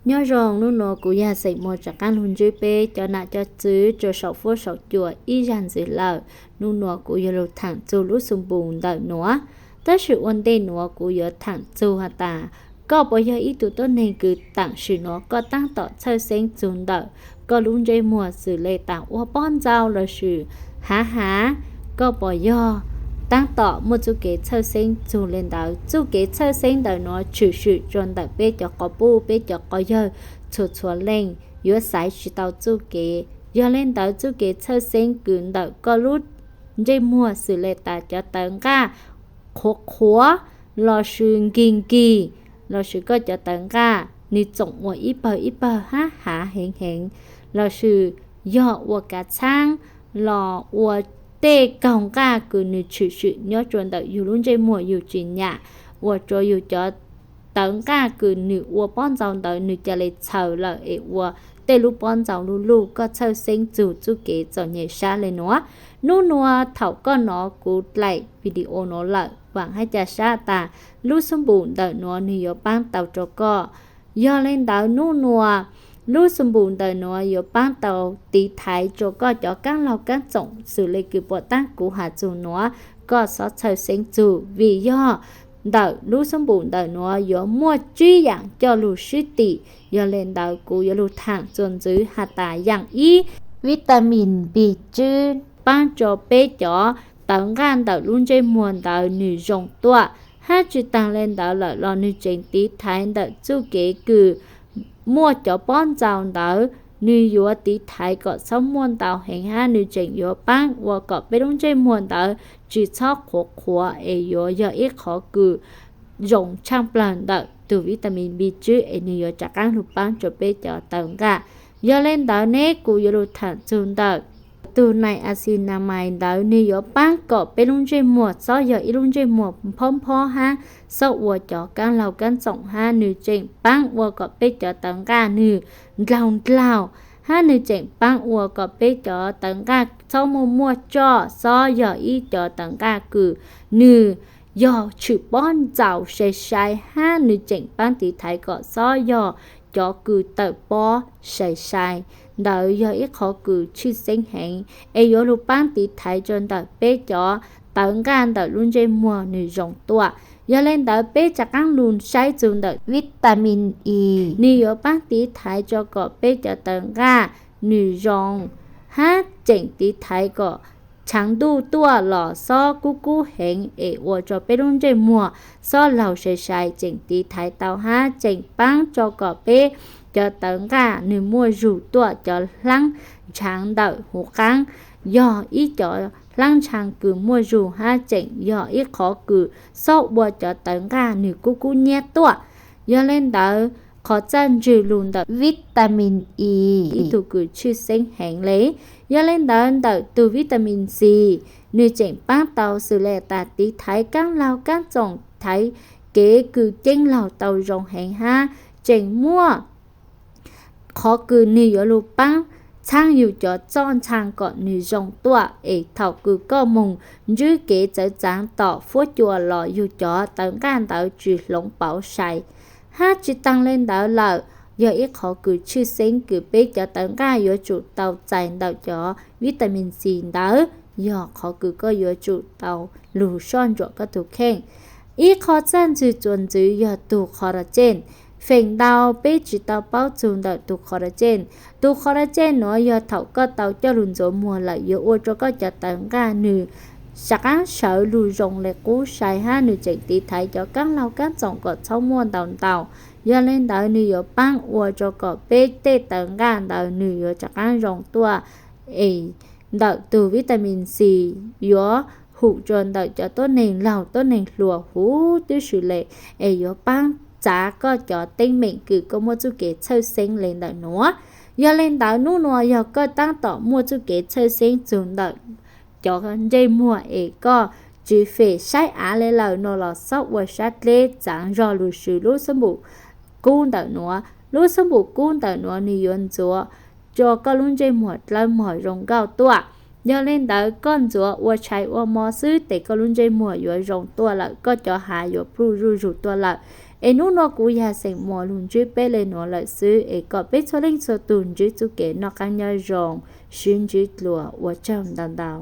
Nyob zoo, hnub nuav kuv yog xeem muas rov qaab lug ntsib peb cov nam cov txwv rua saum fuab saum cua ib zag ntxiv lawm. Hnub nuav kuv yuav lug thaam txug lub xoo npum ntawm nuav, tab sis ua ntej nuav kuv yuav thaam txug has tas, koj puas yog ib tug tuab neeg kws taam sim nuav koj taab tom txhawj xeeb txug ntawm koj lub ntsej muag xws le tas ua pob ntxau lossis hav hav? Koj puas yog taab tom muaj txuj kev txhawj xeeb txug le ntawd? Txuj kev txhawj xeeb ntawm nuav tshwm sim rua ntawm peb cov quas puj, peb cov quas yawg txhua txhua leej yuav xaiv tsis tau txuj kev. Yog le ntawd txuj kev txhawj xeeb kws ntawm koj lub ntsej muag xws le tas cov tawv nqaj qhuav qhuav lossis nkig nkig, lossis koj cov tawv nqaj nwg txoom ua ib pawg ib pawg hab hav heev heev, lossis yog ua kav txhaab los ua tej kaug nqaj kws nwg tshwm sim nyob rua ntawm yug lub ntsej muag yug tsis nyam, ua rua yug cov tawv nqaj kws nwg ua pob ntxau ntawd nwg ca le txhaws lawm es ua tej lub pob ntxau luj luj. Koj txhawj xeeb txug txuj kev txom nyem sab le nuav, hnub nuav thaum koj nov kuv dlaim video nuav lawm, vaam hab ca sab tas lub xub npum ntawm nuav nwg yuav paab tau rua koj. Yog le ntawd hnub nuav lub xub npum ntawm nuav yuav paab tau tiv thaiv rua koj cov kaab laug kaab txoom xws le kws puam taab kuv has txug nuav, koj xob txhawj xeeb txug, vim yog ntawm lub xub npum ntawm nuav yuav muaj tsib yaam coj lug sib tim. Yog le ntawd kuv yuav lug thaam txuas ntxiv has tas yaam ib, vitamin B tswb paab rua peb cov tawv nqaj ntawm lub ntsej muag ntawd nwg zoo tuaj, hab tsi taag le ntawd lawm los nwg tseem tiv thaiv ntawm txuj kev kws muaj cov pob ntxau ntawd, nwg yuav tiv thaiv kom txhob muaj ntau heev hab nwg tseem yuav paab ua kom peb lub ntsej muag ntawd tsi txhob qhuav qhuav es yuav yog ib qhov kws zoo tshaaj plawg ntawm tug vitamin B tswb es nwg yuav rov qaab lug paab rua peb cov tawv nqaj. Yog le ntawd neb kuv yuav lug thaam txug ntawm tug niacinamide ntawd, nwg yuav paab kom peb lub ntsej muag txhob yog ib lub ntsej muag phob phob hab txhob ua cov kaab laug kaab txoom hab nwg tseem paab ua kom peb cov tawv nqaj nwg ndlaug ndlaug, hab nwg tseem paab ua kom peb cov tawv nqaj txhob muaj muaj tsoj, txhob yog ib cov tawv nqaj kws nwg yog tshwm pob ntxaus sai sai, hab nwg tseem paab tiv thaiv kom txhob yog cov kws tawm pob sai sai. Ntawd yog ib qhov kws tshwj xeeb heev es yuav lug paab tiv thaiv rua ntawm peb cov tawv nqaj ntawm lub ntsej muag nwg zoo tuaj. Yog le ntawd peb rov qaab lug saib txug ntawm vitamin E, nwg yuav paab tiv thaiv rua kom peb cov tawv nqaj nwg zoo, hab tseem tiv thaiv kom tshaav ntuj tuaj los xob kub kub heev es ua rua peb lub ntsej muag xob laug sai sai, tseem tiv thaiv tau hab tseem paab rua kom peb cov tawv nqaj nwg muaj zug tuaj. Cov hlaab ntshaav ntawm huv qaab yog ib cov hlaab ntshaav kws muaj zug hab tseem yog ib qhov kws xob ua cov tawv nqaj nwg kub kub nyab tuaj. Yog le ntawd qhov txawj ntswg lug ntawm vitamin E, ib tug kws tshwj xeeb heev le. Yog le ntawd ntawm tug vitamin C, nwg tseem paab tau xws le tas tiv thaiv kaab laug kaab txoom, thaiv kev kws ceeb laug tau zoo heev hab tseem muaj qhov kws nwg yuav lug paab txhaab yug cov txoj ntshaav kom nwg zoo tuaj es thaum kws koj moog ntsib kev txawv txaav tom fuab cua los yug cov tawv nqaj ntawd tsi hloov pauv sai. Hab tsi taag le ntawd lawm, yog ib qhov kws tshwj xeeb kws peb cov tawv nqaj yuav tsum tau txais ntawm cov vitamin C ntawd, yog qhov kws koj yuav tsum tau lug soj ntsuam koj tug kheej. Ib qho txaj ntswg txuas ntxiv yog tug collagen. Feem ntau peb tsi tau paub txug ntawm tug collagen. Tug collagen nuav yog thaum koj tau coj lug ntxuav muag lawm yuav ua rua koj cov tawv nqaj nwg rov qaab sawv lug zoo le qub sai hab nwg tseem tiv thaiv cov kaab laug kaab txoom kom txhob muaj ntau ntau. Yog le ntawd nwg yuav paab ua rua kom peb tej tawv nqaj ntawd nwg yuav rov qaab zoo tuaj. Es ntawm tug vitamin C yuav hum rua ntawm cov tuab neeg laug tuab neeg hluas huv tib si le, es yuav paab txav koj cov teeb meem kws koj muaj txuj kev txhawj xeeb le ntawm nuav. Yog le ntawd nub nua yog koj taab tom muaj txuj kev txhawj xeeb txug ntawm cov ntsej muag es koj tsi fem saib av le lawm no los xob ua sab dleb txaav zog lug swv lub xab npum kub ntawm nuav. Lub xab npum kub ntawm nuav nwg yuav ntxuav rua koj lub ntsej muag dlawb mog zoo nkauj tuaj. Yog le ntawd koj ntxuav ua tshais ua mo xwb tes koj lub ntsej muag yuav zoo tuaj lawm, koj cov hav yuav pluj zuj zug tuaj lawm. Es hnub no kuv yog xeem Muas lug ntsib peb le nuav lawm xwb, es kom peb txhua leej txhua tug ntsib txuj kev noj qaab nyob zoo, sib ntsib dlua, ua tsaug ntau ntau.